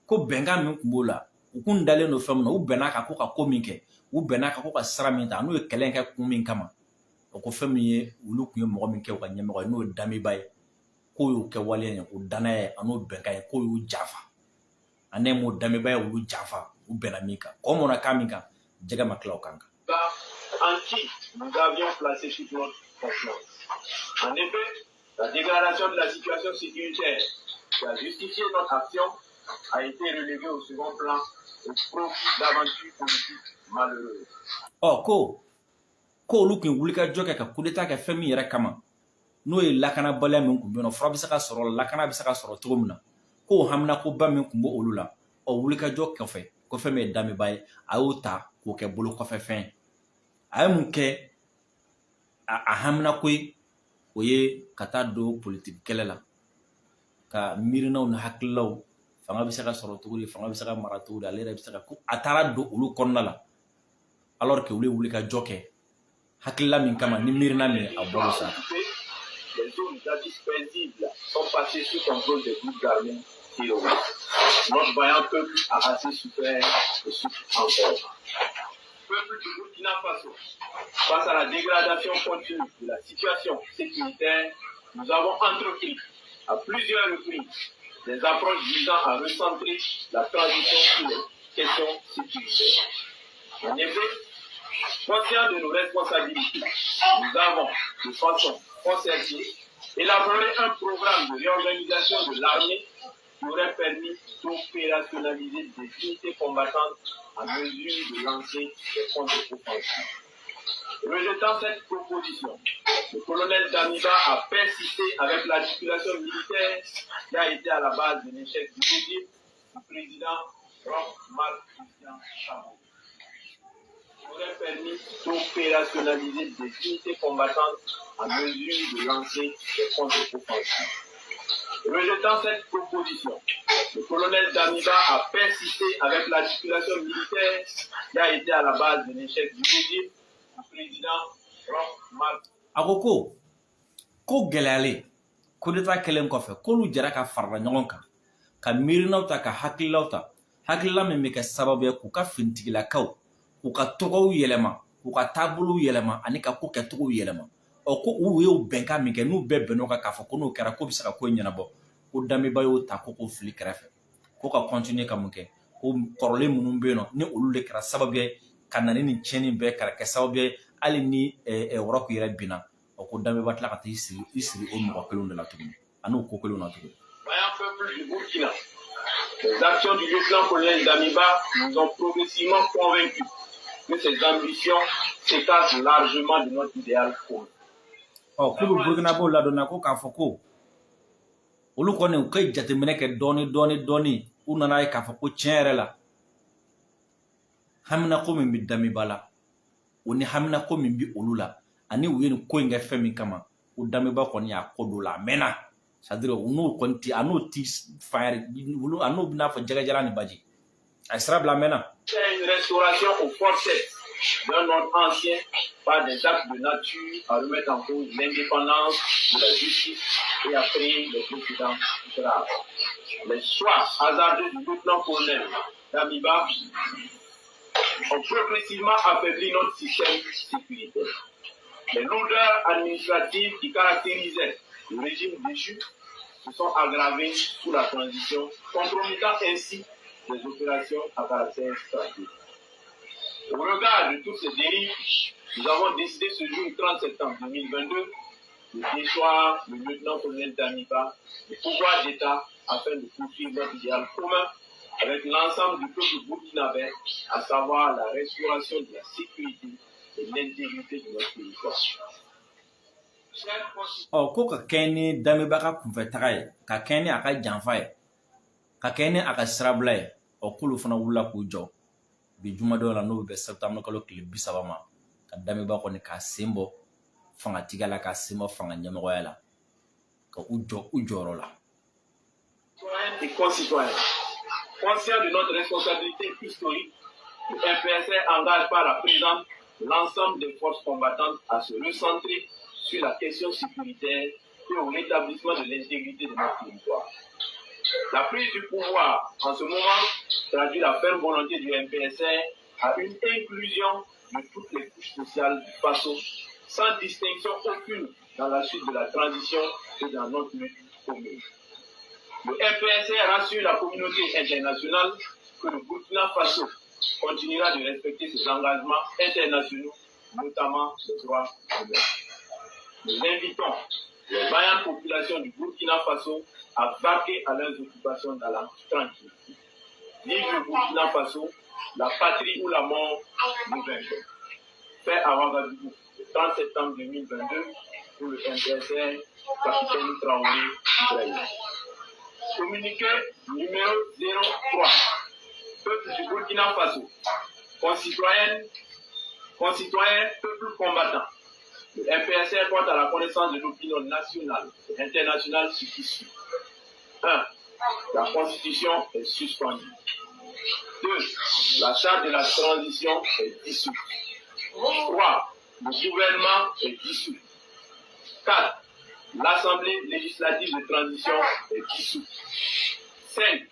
ko bɛnkan min tun b'o la, u kun dalen don fɛn min na, u bɛn'a kan ko ka ko min kɛ, u bɛn'a kan ko ka sira min ta, n'u ye kɛlɛ in kɛ kun min kama, o ko fɛn min ye, olu tun ye mɔgɔ min kɛ u ka ɲɛmɔgɔ ye, n'o ye Damiba ye, k'o y'o kɛ waleya ye, o danaya ye a n'o bɛnkan ye, k'o y'u janfa. Ani m'o Damiba ye olu janfa, u bɛnna min kan, kɔ mɔnna kan min kan, jɛgɛ ma tila o kan kan. En qui nous avions placé toute notre confiance. En effet, la dégradation de la situation sécuritaire qui a justifié notre action a été reléguée au second plan au profit d'aventures politiques malheureuses. Ɔ, ko olu tun ye wulikajɔ kɛ ka coup d'état kɛ fɛn min yɛrɛ kama, n'o ye lakanabaliya min tun bɛ yen nɔ, fura bɛ se ka sɔrɔ, lakana bɛ se ka sɔrɔ cogo min na, k'o haminakoba min tun b'o olu la, ɔ, wulikajɔ kɔfɛ, ko fɛn min ye Damiba ye, a y'o ta k'o kɛ bolo kɔfɛ fɛn ye. A ye mun kɛ a haminako ye? O ye ka taa don politiki kɛlɛ la, ka miirinaw ni hakililaw, fanga bɛ se ka sɔrɔ cogo di, fanga bɛ se ka mara cogo di, ale yɛrɛ bɛ se ka ko a taara don olu kɔnɔna la, alors que olu ye wulikajɔ kɛ hakilila min kama ni miirina min ye, a bɔr'o sira kan. Les zones jadis paisibles sont passées sous contrôle des groupes armés terroristes. Notre vaillant peuple a assez souffert et souffre encore. Peuple du Burkina Faso, face à la dégradation continue de la situation sécuritaire, nous avons entrepris à plusieurs reprises des approches visant à recentrer la transition sur les questions sécuritaires. En effet, conscients de nos responsabilités, nous avons, de façon concertée, élaboré un programme de réorganisation de l'armée qui aurait permis d'opérationnaliser des unités combattantes en mesure de lancer des contre-offensives. Rejetant cette proposition, le colonel Damiba a persisté avec l'articulation militaire qui a été à la base de l'échec du régime du président Roch Marc Christian Kaboré. Aurait permis d'opérationnaliser des unités combattantes en mesure de lancer des contre-offensives. Rejetant cette proposition, le colonel Damiba a persisté avec l'articulation militaire qui a été à la base de l'échec du régime du président Roch Marc. A ko gɛlɛyalen, coup d'état kɛlen kɔfɛ, k'olu jɛra ka farala ɲɔgɔn kan ka miirinaw ta, ka hakililaw ta, hakilila min bɛ kɛ sababu ye k'u ka finitigilakaw, k'u ka tɔgɔw yɛlɛma, k'u ka taabolow yɛlɛma ani ka ko kɛcogow yɛlɛma. Ɔ, ko u y'o bɛnkan min kɛ, n'u bɛɛ bɛnn'o kan k'a fɔ ko n'o kɛra, k'o bɛ se ka ko in ɲɛnabɔ, ko Damiba y'o ta ko k'o fili kɛrɛfɛ, ko ka continuer ka mun kɛ? Ko kɔrɔlen minnu bɛ yen nɔ, ni olu de kɛra sababu ye ka na ni nin tiɲɛni bɛɛ, ka kɛ sababu ye hali ni Roch yɛrɛ binna, ɔ, ko Damiba tila ka taa i siri o mɔgɔ kelenw de la tuguni ani o ko kelenw na tuguni. Vaillant peuple du Burkina, les actions du lieutenant-colonel Damiba nous ont progressivement convaincus que ces ambitions s'écartent largement de notre idéal commun. Ɔ, k'u bɛ Burukinabew ladɔnniya ko k'a fɔ ko olu kɔni, u ka jateminɛ kɛ dɔɔni dɔɔni dɔɔni, u nana ye k'a fɔ ko tiɲɛ yɛrɛ la, haminako min bɛ Damiba la, o ni haminako min bɛ olu la, ani u ye nin ko in kɛ fɛn min kama, ko Damiba kɔni y'a ko dɔ la a mɛnna, c'est à dire u n'o kɔni ti, a n'o ti fan yɛrɛ, olu a n'o bɛna fɔ jɛgɛjalan ni baji, a ye sira bila a mɛnna. C'est une restauration au forceps d'un ordre ancien par des actes de nature à remettre en cause l'indépendance de la justice et à créer des précédents graves. Les choix hasardeux du lieutenant-colonel Damiba ont progressivement affaibli notre système sécuritaire. Les lourdeurs administratives qui caractérisaient le régime déchu se sont aggravées sous la transition, compromettant ainsi des opérations à caractère stratégique. Au regard de toutes ces dérives, nous avons décidé ce jour 30 septembre 2022 de déchoir le lieutenant-colonel Damiba du pouvoir d'État afin de poursuivre notre idéal commun avec l'ensemble du peuple burkinabé, à savoir la restauration de la sécurité et l'intégrité de notre territoire. Ɔ, ko ka kɛɲɛ ni Damiba ka kunfɛtaga ye, ka kɛɲɛ ni a ka janfa ye, ka kɛɲɛ ni a ka sirabila ye, ɔ, k'olu fana wulila k'u jɔ bi jumadon la, n'o bɛ bɛn septembre kalo tile 30 ma, ka Damiba kɔni k'a sen bɔ fangatigiya la, k'a sen bɔ fanga ɲɛmɔgɔya la, ka u jɔ u jɔyɔrɔ la. Et concitoyens, conscients de notre responsabilité historique, le MPSR engage par la présente l'ensemble des forces combattantes à se recentrer sur la question sécuritaire et au rétablissement de l'intégrité de notre territoire. La prise du pouvoir en ce moment traduit la ferme volonté du MPSR à une inclusion de toutes les couches sociales du Faso, sans distinction aucune dans la suite de la transition et dans notre lutte commune. Le MPSR rassure la communauté internationale que le Burkina Faso continuera de respecter ses engagements internationaux, notamment les droits humains. Nous invitons les vaillantes populations du Burkina Faso à vaquer à leurs occupations dans la tranquillité. Vive le Burkina Faso, la patrie ou la mort, nous vaincrons. Fait à Ouagadougou, le 30 septembre 2022, pour le MPSR, capitaine Traoré Ibrahim. Communiqué numéro 03. Peuple du Burkina Faso, concitoyennes, concitoyens, peuple combattant. Le MPSR porte à la connaissance de l'opinion nationale et internationale ce qui suit. 1. La Constitution est suspendue. 2. La charte de la transition est dissoute. 3. Le gouvernement est dissous. 4. L'Assemblée législative de transition est dissoute. 5.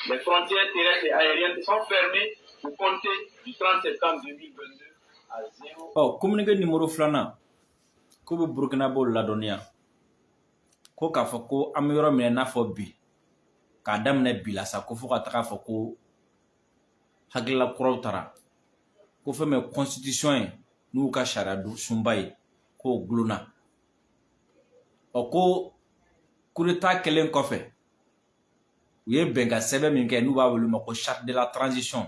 Les frontières terrestres et aériennes sont fermées au compter du 30 septembre 2022 à 0. Ɔ, communiqué numéro filanan, ko bɛ Burukinabew ladɔnniya ko k'a fɔ ko an bɛ yɔrɔ min na i n'a fɔ bi, k'a daminɛ bi la sa, ko fo ka taga fɔ ko hakilila kuraw tara, ko fɛn min ye constitution ye, n'u ka sariya sunba ye, k'o gulonna. Ɔ, ko coup d'état kɛlen kɔfɛ, u ye bɛnkan sɛbɛn min kɛ, n'u b'a wele ma ko charte de la transition,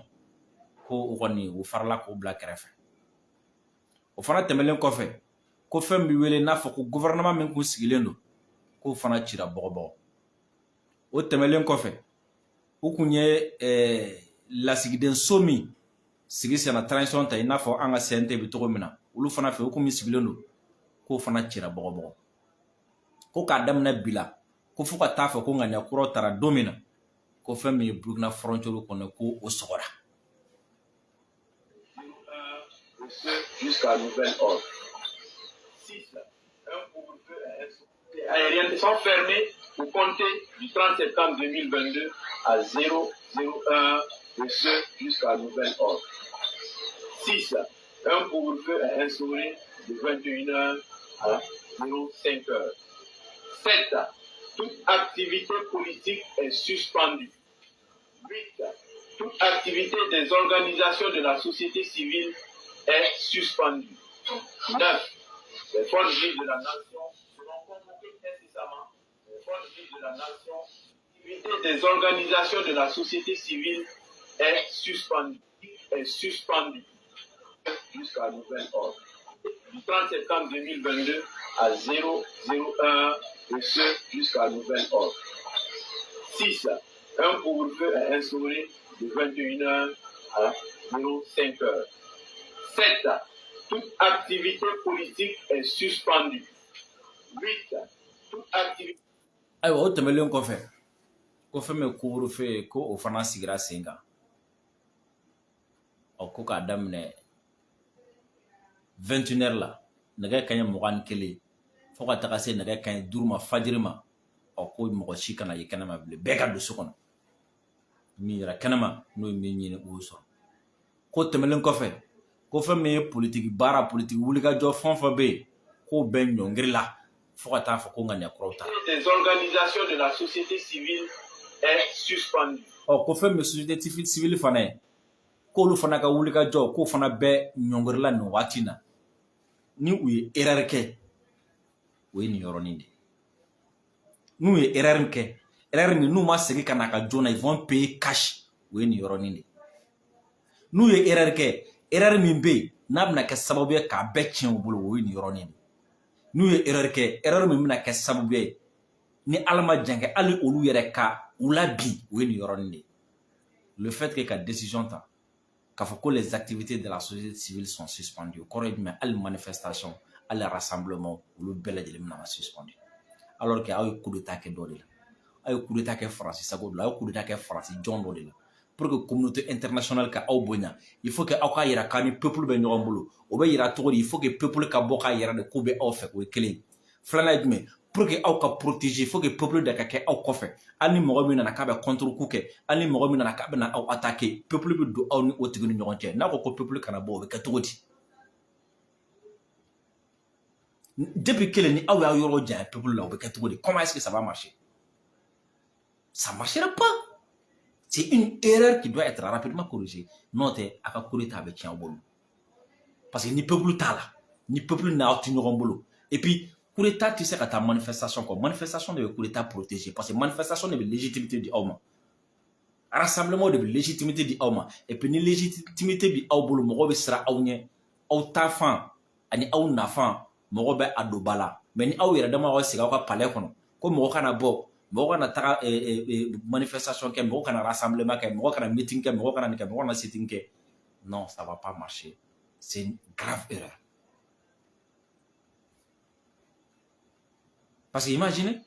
ko o kɔni u farala k'o bila kɛrɛfɛ. O fana tɛmɛnen kɔfɛ, ko fɛn bɛ wele n'a fɔ ko gouvernement min kun sigilen don, k'o fana cira bɔgɔbɔgɔ. O tɛmɛnen kɔfɛ, u kun ye lasigidenso min sigi senna transition ta, i n'a fɔ an ka CNT bɛ cogo min na olu fana fɛ, u kun min sigilen don, k'o fana cira bɔgɔbɔgɔ. Ko k'a daminɛ bi la, ko fo ka taa fɔ ko ŋaniya kuraw tara don min na, ko fɛn min ye Burukina frontière kɔnɔ, ko o sɔgɔra. Jusqu'à nouvel ordre. 6. Un couvre-feu aériennes sont fermées au compter du 30 septembre 2022 à 001 et ce jusqu'à nouvel ordre. 6. Un couvre-feu est instauré de 21h à 05h. 7. Toute activité politique est suspendue. 8. Toute activité des organisations de la société civile est suspendue. 9. Les forces vives de la nation seront convoquées incessamment. Les forces vives de la nation, l'activité des organisations de la société civile est suspendue. Est suspendue jusqu'à nouvel ordre. Du 30 septembre 2022 à 001 et ce jusqu'à nouvel ordre. 6. Un couvre-feu est instauré de 21h à 05h. 7. Toute activité politique est suspendue. 8. Toute activité Ayiwa, o tɛmɛnen kɔfɛ, ko fɛn min ye couvre-feu ye, ko o fana sigira sen kan. Ɔ, ko k'a daminɛ 21 heures la, nɛgɛ kaɲɛ 21, fo ka taga se nɛgɛ kaɲɛ 5 ma fajiri ma, ɔ, ko mɔgɔ si kana ye kɛnɛma bilen, bɛɛ ka don so kɔnɔ. Min yɛrɛ kɛnɛma, n'o ye min ɲini, o y'o sɔrɔ. Ko tɛmɛnen kɔfɛ, ko fɛn min ye politiki baara, politiki wulikajɔ fɛn o fɛn bɛ yen, k'o bɛɛ ɲɔngiri la fo ka taa fɔ ko ŋaniya kuraw ta. Des organisations de la société civile est suspendue. Ɔ, ko fɛn min société civile fana ye, k'olu fana ka wuli ka jɔ, k'o fana bɛ ɲɔngiri la nin waati in na. Ni u ye erreur kɛ, o ye nin yɔrɔnin de ye. N'u ye erreur kɛ, erreur min n'u ma segin ka na ka joona, ils vont payer cash, o ye nin yɔrɔnin de ye. N'u ye erreur kɛ, erreur min bɛ yen n'a bɛna kɛ sababu ye k'a bɛɛ tiɲɛ u bolo, o ye nin yɔrɔnin de ye. N'u ye erreur kɛ, erreur min bɛna kɛ sababu ye ni Ala ma jan kɛ, hali olu yɛrɛ ka u la bin, o ye nin yɔrɔnin de ye. Le fait que ka décision ta k'a fɔ ko les activités de la société civile sont suspendues, o kɔrɔ ye jumɛn? Hali manifestation, hali rassemblement, olu bɛɛ lajɛlen bɛna na suspendu, alors que aw ye coup d'état kɛ dɔ de la, aw ye coup d'état kɛ Faransi sago de la, aw ye coup d'état kɛ Faransi jɔn dɔ de la. Pour que communauté internationale ka aw bonya, il faut que aw k'a yira k'aw ni peuple bɛ ɲɔgɔn bolo. O bɛ yira cogo di? Il faut que peuple ka bɔ k'a yira de k'u bɛ aw fɛ. O ye kelen ye. Filanan ye jumɛn? Pour que aw ka protéger, il faut que peuple de ka kɛ aw kɔfɛ. Hali ni mɔgɔ min nana k'a bɛ contre coup kɛ, hali ni mɔgɔ min nana k'a bɛna aw attaquer, peuple bɛ don aw ni o tigi ni ɲɔgɔn cɛ. N'a ko ko peuple kana bɔ, o bɛ kɛ cogo di? Depuis kelen ni aw y'aw yɔrɔ janya peuple la, o bɛ kɛ cogo di? Comment est-ce que ça va marcher? Ça marchera pas. C'est une erreur qui doit être rapidement corrigée. N'o tɛ, a ka coup d'état bɛ tiɲɛ aw bolo, parce que ni peuple t'a la, ni peuple n'aw tɛ ɲɔgɔn bolo. Et puis coup d'état tɛ se ka taa manifestation kɔ. Manifestation de bɛ coup d'état protéger, parce que manifestation de bɛ légitimité di aw ma, rassemblement de bɛ légitimité di aw ma. Et puis ni légitimité bi aw bolo, mɔgɔw bɛ siran aw ɲɛ, aw taafan ani aw nafan, mɔgɔ bɛ a don ba la. Mais ni aw yɛrɛ dama aw sigi aw ka palais kɔnɔ ko mɔgɔ kana bɔ, mɔgɔ kana taga manifestation kɛ, mɔgɔ kana rassemblement kɛ, mɔgɔ kana meeting kɛ, mɔgɔ kana nin kɛ, mɔgɔ kana sit-in kɛ, non, ça va pas marcher. C'est une grave erreur. Parce que imaginez,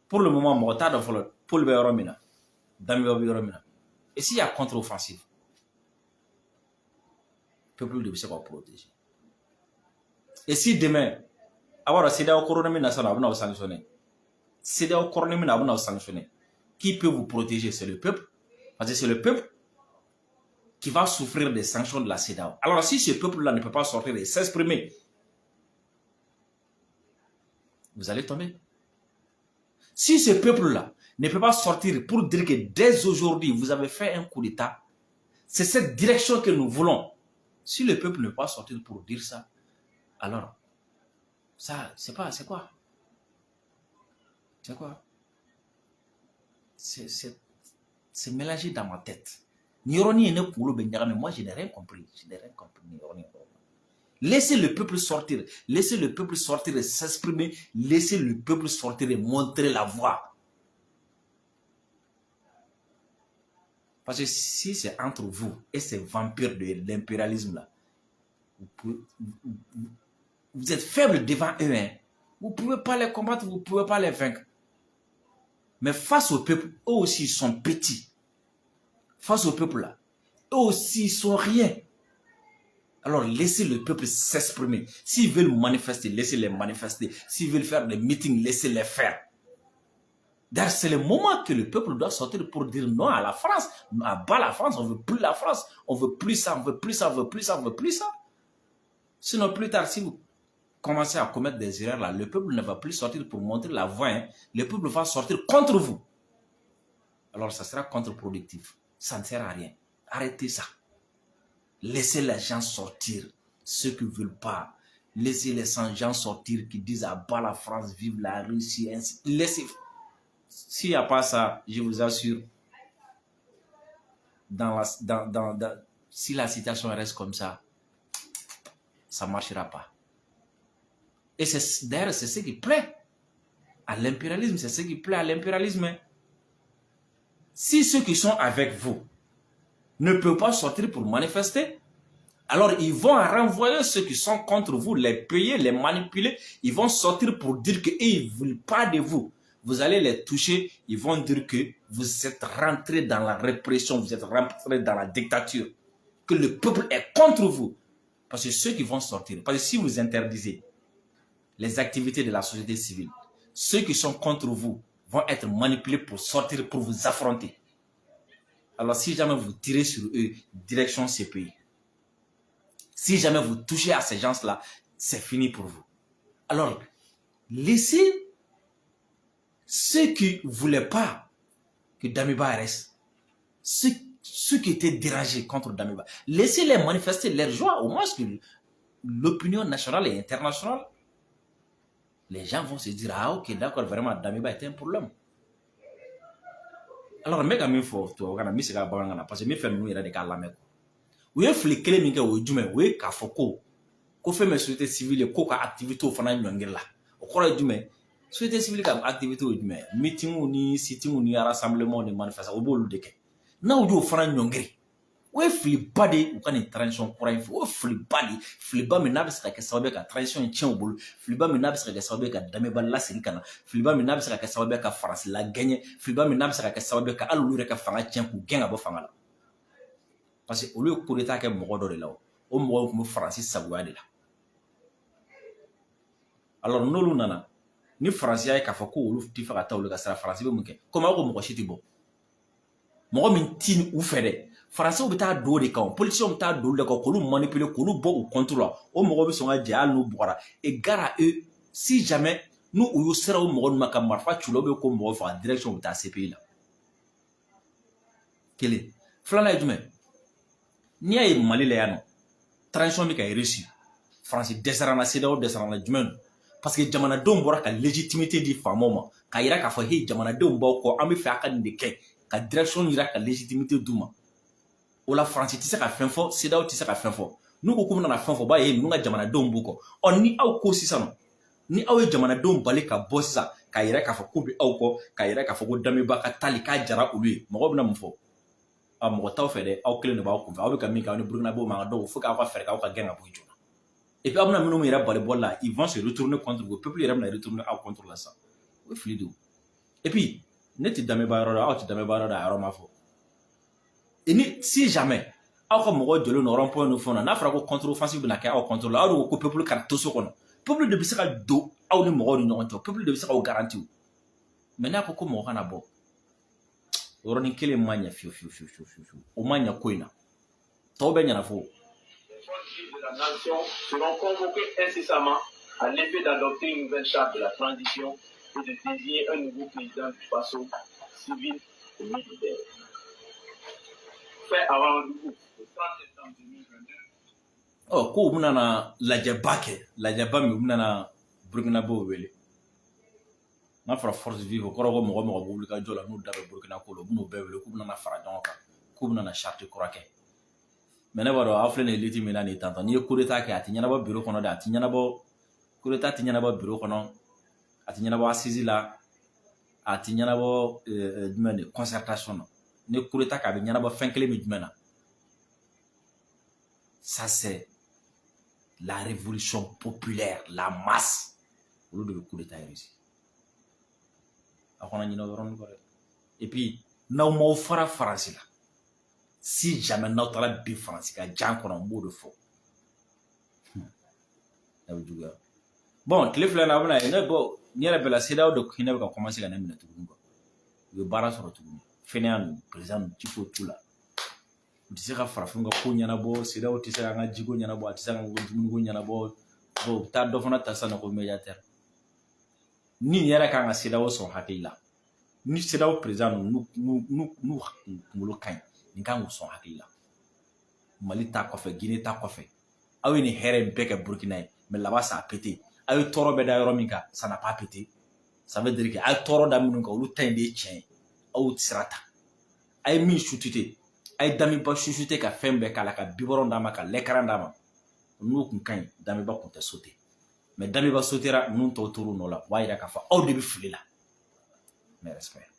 pour le moment, mɔgɔ t'a dɔn fɔlɔ Paul bɛ yɔrɔ min na, Damiba bɛ yɔrɔ min na. Et s'il y a contre-offensive, peuple de bɛ se k'aw protéger. Et si demain, a b'a dɔn CEDEAO kɔrɔnin min na sisan, a bɛna aw sanctionner. CEDEAO kɔrɔnin min na, a bɛna aw sanctionner. Qui peut vous protéger? C'est le peuple. Parce que c'est le peuple qui va souffrir des sanctions de la CEDEAO. Alors si ce peuple-là ne peut pas sortir et s'exprimer, vous allez tomber. Si ce peuple-là ne peut pas sortir pour dire que dès aujourd'hui, vous avez fait un coup d'État, c'est cette direction que nous voulons. Si le peuple ne peut pas sortir pour dire ça, alors, ça, c'est pas, c'est quoi? C'est quoi? C'est mélangé dans ma tête. Ni yɔrɔnin ye ne kunkolo bɛ ɲagami. Moi, je n'ai rien compris. Je n'ai rien compris ni yɔrɔnin. Laissez le peuple sortir. Laissez le peuple sortir et s'exprimer. Laissez le peuple sortir et montrer la voie. Parce que si c'est entre vous et ces vampires de l'impérialisme là, vous êtes faible devant eux. Hein. Vous ne pouvez pas les combattre, vous ne pouvez pas les vaincre. Mais face au peuple, eux aussi, ils sont petits. Face au peuple là, eux aussi, ils sont rien. Alors laissez le peuple s'exprimer. S'ils veulent manifester, laissez-les manifester. S'ils veulent faire des meetings, laissez-les faire. D'ailleurs, c'est le moment que le peuple doit sortir pour dire non à la France. À bas la France, on veut plus la France. On veut plus ça, on veut plus ça, on veut plus ça, on veut plus ça. Sinon, plus tard, si vous commencez à commettre des erreurs là, le peuple ne va plus sortir pour montrer la voie. Hein. Le peuple va sortir contre vous. Alors, ça sera contre-productif. Ça ne sert à rien. Arrêtez ça. Laissez les gens sortir. Ceux qui ne veulent pas. Laissez les gens sortir qui disent à bas la France, vive la Russie. Ainsi. Laissez. S'il n'y a pas ça, je vous assure, dans la, dans, dans, dans, si la situation reste comme ça ne marchera pas. Et c'est d'ailleurs, c'est ce qui plaît à l'impérialisme. C'est ce qui plaît à l'impérialisme. Si ceux qui sont avec vous ne peuvent pas sortir pour manifester, alors ils vont renvoyer ceux qui sont contre vous, les payer, les manipuler. Ils vont sortir pour dire qu'ils ne veulent pas de vous. Vous allez les toucher, ils vont dire que vous êtes rentré dans la répression, vous êtes rentré dans la dictature, que le peuple est contre vous. Parce que ceux qui vont sortir, parce que si vous interdisez les activités de la société civile, ceux qui sont contre vous vont être manipulés pour sortir, pour vous affronter. Alors si jamais vous tirez sur eux, direction ces pays, si jamais vous touchez à ces gens-là, c'est fini pour vous. Alors, laissez ceux qui ne voulaient pas que Damiba reste. Ceux qui étaient dérangés contre Damiba, laissez-les manifester leur joie, au moins que l'opinion nationale et internationale, les gens vont se dire, ah ok, d'accord, vraiment, Damiba était un problème. Alors, n bɛ ka min fɔ tubabukan na, n bɛ segin a bamanankan na, parce que n bɛ fɛ ninnu yɛrɛ de k'a lamɛn. U ye fili kelen min kɛ, o ye jumɛn? O ye k'a fɔ ko fɛn bɛ société civile ye, ko ka activité fana ɲɔngiri la. O kɔrɔ ye jumɛn? Société civile ka activité ye jumɛn? Meeting ni sitting ni rassemblement ni manifestation, o b'olu de kɛ. N'aw y'o fana ɲɔngiri, o ye filiba de ye u ka nin transition kura in fɛ. O ye filiba de ye, filiba min n'a bɛ se ka kɛ sababu ye ka transition in tiɲɛ u bolo, filiba min n'a bɛ se ka kɛ sababu ye ka Damiba lasegin ka na, filiba min n'a bɛ se ka kɛ sababu ye ka Faransi lagɛɲɛ, filiba min n'a bɛ se ka kɛ sababu ye ka hali olu yɛrɛ ka fanga tiɲɛ, k'u gɛn ka bɔ fanga la. Parce que olu ye coup d'état kɛ mɔgɔ dɔ de la, o mɔgɔw tun bɛ Faransi sagoya de la. Alors n'olu nana ni Faransi y'a ye k'a fɔ ko olu tɛ fɛ ka taa olu ka sira, Faransi bɛ mun kɛ? Komi aw ko mɔgɔ si tɛ bɔ, mɔgɔ min ti u fɛ dɛ, Faransiw bɛ taa don o de kan, politiciens bɛ taa don olu de kan, k'olu manipuler, k'olu bɔ u contre la. O mɔgɔ bɛ sɔn ka jɛ hali n'u bugɔra. Et gare à eux si jamais n'u u y'u sera o mɔgɔ ninnu ma ka marifa ci u la, ou bien ko mɔgɔ faga, direction u bɛ taa CPI la. Kelen filanan ye jumɛn? N'i y'a ye Mali la yan nɔ, transition bɛ ka réussir, Faransi dɛsɛra an na, CEDEAO dɛsɛra an na, jumɛn don? Parce que jamanadenw bɔra ka légitimité di faamaw ma, k'a yira k'a fɔ hey, jamanadenw b'aw kɔ, an bɛ fɛ a ka nin de kɛ, ka direction yira, ka légitimité d'u ma. O la Faransi tɛ se ka fɛn fɔ, CEDEAO tɛ se ka fɛn fɔ. N'u ko k'u bɛna fɛn fɔ, u b'a ye ninnu ka jamanadenw b'u kɔ. Ɔ ni aw ko sisan nɔ, ni aw ye jamanadenw bali ka bɔ sisan k'a yira k'a fɔ k'u bɛ aw kɔ, k'a yira k'a fɔ ko Damiba ka taali k'a jara olu ye, mɔgɔw bɛna mun fɔ? A mɔgɔ t'aw fɛ dɛ, aw kelen de b'aw kunfɛ, aw bɛ ka min kɛ, aw ni Burukinabew man kan dɔw, fo k'aw ka fɛɛrɛ kɛ aw ka gɛn ka bɔ joona. Et puis aw bɛna minnu yɛrɛ bali bɔli la, ils vont se retourner contre vous, peuple yɛrɛ bɛna retourner aw contre la sisan. O ye fili de ye. Et puis ne tɛ Damiba yɔrɔ dɔn, aw tɛ Damiba yɔrɔ dɔn, a yɔrɔ ma fɔ. Et ni si jamais aw ka mɔgɔw jɔlen don rond point ni fɛnw na, n'a fɔra ko contre offensive bɛna kɛ aw contre la, aw de ko ko peuple kana to so kɔnɔ, peuple de bɛ se ka don aw ni mɔgɔw ni ɲɔgɔn cɛ, peuple de bɛ se k'aw garantir. Mais n'a ko ko mɔgɔ kana bɔ, o yɔrɔnin kelen ma ɲɛ fiyewu fiyewu fiyewu fiyewu fiyewu, o ma ɲɛ ko in na, tɔw bɛɛ ɲɛna fo. De la nation seront convoquées incessamment à l'effet d'adopter une nouvelle charte de la transition et de désigner un nouveau président du Faso, civil et militaire. Fait à Ouagadougou le 30 septembre 2022. Ɔ ko u bɛna na lajɛba kɛ, lajɛba min u bɛna na Burukinabew wele. N'a fɔra force vive, o kɔrɔ ko mɔgɔ mɔgɔ bɛ wuli ka jɔ la n'u da bɛ Burukina ko la, u bɛn'u bɛɛ wele k'u bɛna fara ɲɔgɔn kan, k'u bɛna na charte kura kɛ. Mais ne b'a dɔn aw filɛ nin ye lutte min na nin ye tantɔ, n'i ye coup d'état kɛ, a tɛ ɲɛnabɔ bureau kɔnɔ dɛ, a tɛ ɲɛnabɔ, coup d'état tɛ ɲɛnabɔ bureau kɔnɔ, a tɛ ɲɛnabɔ assise la, a tɛ ɲɛnabɔ jumɛn de, concertation na. Ni coup d'état kɛ, a bɛ ɲɛnabɔ fɛn kelen min jumɛn na? Ça, c'est la révolution populaire, la masse, olu de bɛ coup d'état réussir. Aw kana ɲinɛ o yɔrɔnin kɔ dɛ. Et puis n'aw m'aw fara Faransi la, si jamais n'aw taara bin Faransi ka jan kɔnɔ, n b'o de fɔ, a bɛ juguya. Bon, tile filɛ in na, a bɛna ye ne bɔ n yɛrɛ bɛɛ la, CEDEAO de hinɛ bɛ ka commencer ka ne minɛ tuguni quoi. U ye baara sɔrɔ tuguni, fɛnɛya ninnu, président ninnu ci foyi t'u la, u tɛ se ka farafinw ka ko ɲɛnabɔ, CEDEAO tɛ se k'an ka jiko ɲɛnabɔ, a tɛ se k'an ka dumuniko ɲɛnabɔ. Bon, u bɛ taa dɔ fana ta sisan nɔ ko médiateur. Ni nin yɛrɛ kan ka CEDEAO sɔn hakili la, ni CEDEAO président ninnu n'u kunkolo ka ɲi, nin kan k'u sɔn hakili la. Mali ta kɔfɛ, Guinée ta kɔfɛ, aw ye nin hɛrɛ in bɛɛ kɛ Burukina ye, mais là-bas ça a pété. Aw ye tɔɔrɔ bɛɛ da yɔrɔ min kan, ça n'a pas pété. Ça veut dire que a ye tɔɔrɔ da minnu kan, olu ta in de ye tiɲɛ ye. Aw tɛ sira ta, a ye min chouchouté, a ye Damiba chouchouté ka fɛn bɛɛ k'a la, ka biberon d'a ma, ka lait d'a ma, n'u kun ka ɲi, Damiba kun tɛ sauter. Mais Damiba sautera, ninnu tɔw tor'u nɔ la. O b'a yira k'a fɔ aw de bɛ fili la. Mais respect.